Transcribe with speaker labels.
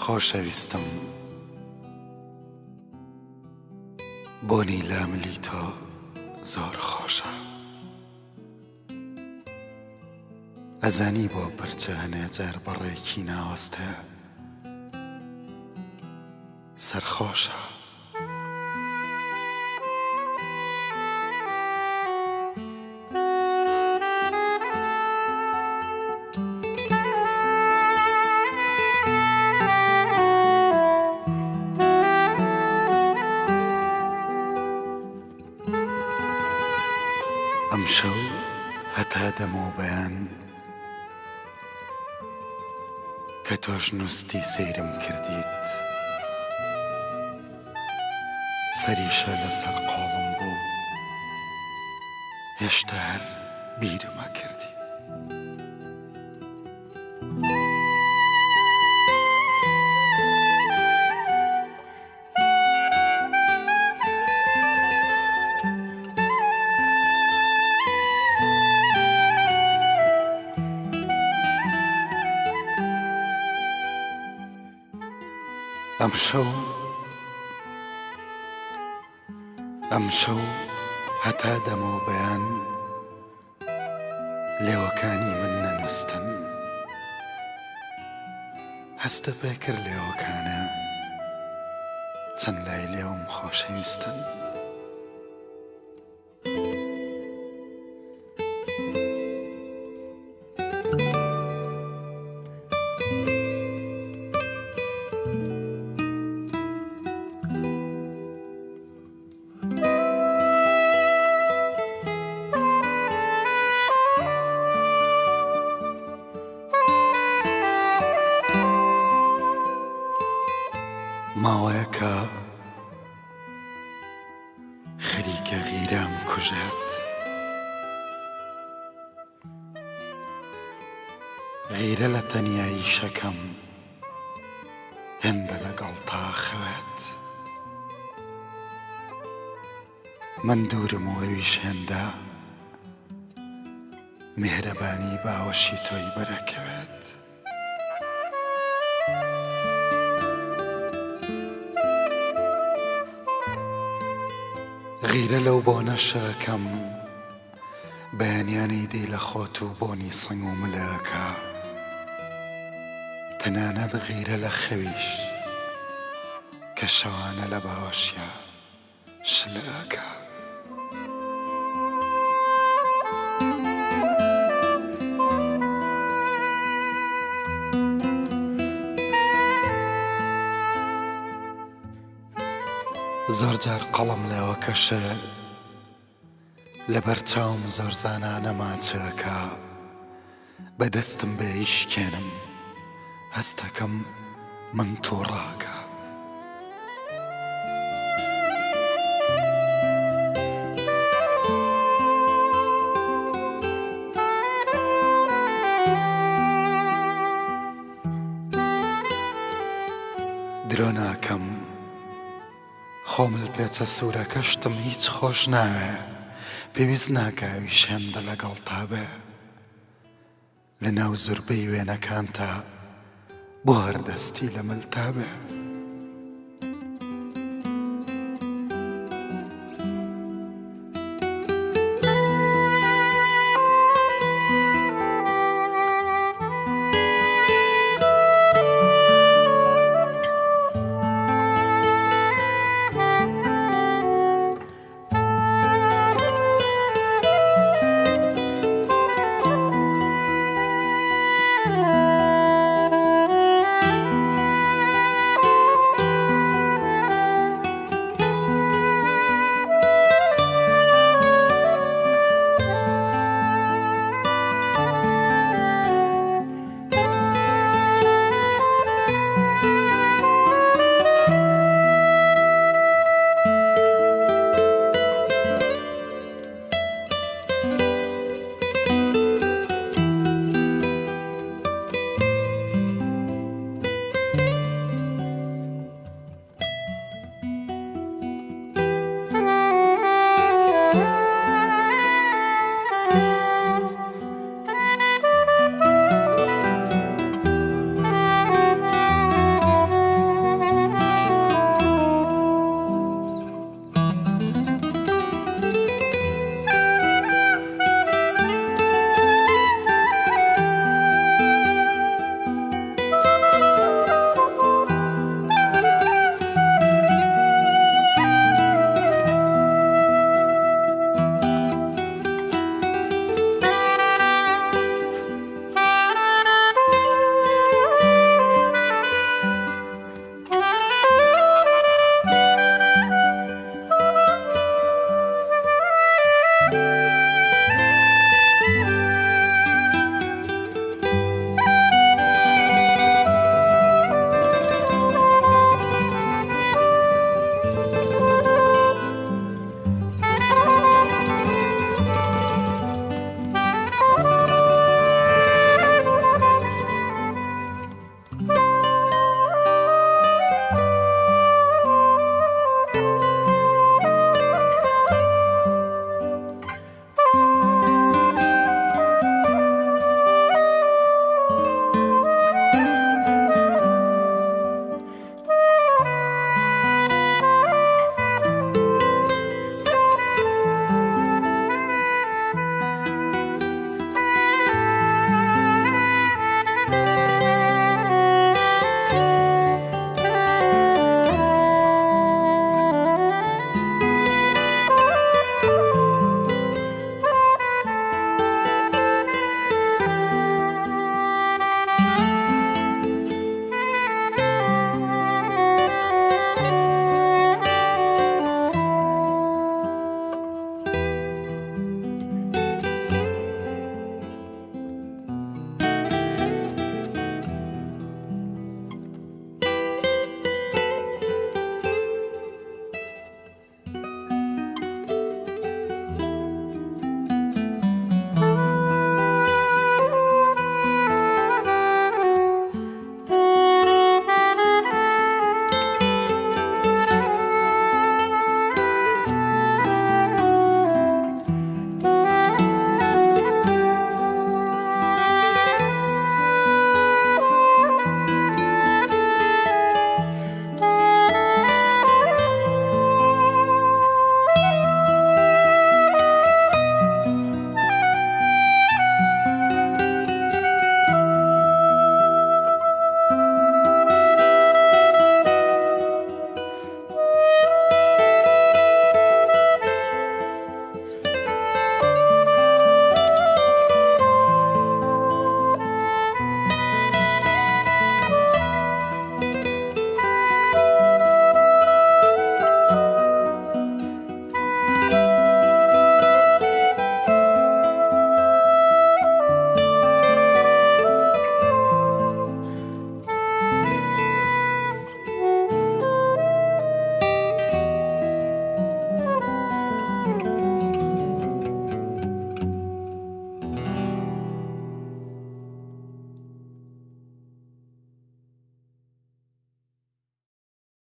Speaker 1: خۆشەویستم بۆنی لاملی تۆ زۆر خۆشە. ئەزانی بۆ پرچە هەنێ جار بەڕێکی ناوەستێ سەرخۆشە. ئەمشەو هەتا دەمەو بەیان کە تۆش نوستی سەیرم کردیت سەریشە لەسەر قۆڵم بوو هێشتا هەر بیرم ئەکردیت. ئەمشەو ئەمشەو هەتا دەمەو بەیان لێوەکانی من نەنوستن هەستە پێکرد لێوەکانە چەند لای لێوم خۆشەویستن. ماوەیەکە خەریکە غیرەم کوژێت. غیرە لە تەنیایی شەکەم هێندە لەگەڵ تا خەوێت. من دوورم و ئەویش هێندە میهرەبانی باوەشی تۆی بەرەکەوێت. غیرە لەو بۆنەشە کەم بەیانیانی دێی لە خۆت و بۆنی سنگ و ملەکە تەنانەت غیرە لە خەویش کە شەوانە لە باوەشیا شلەکە. زۆر جار قەڵەم لێوەکەشێ لەبەر چاوم زۆر زانانە ماچەکە بە دەستم بێ ئیشکێنم هەستەکەم من توڕاکە. درۆ ناکەم خۆ ملپێچە سوورەکەشتم هیچ خۆش ناوێ پێویست ناکا ئەویش هێندە لەگەڵتا بێ لە ناو زوربەی وێنەکانتا بۆ هەر دەستی لە ملتا بێ.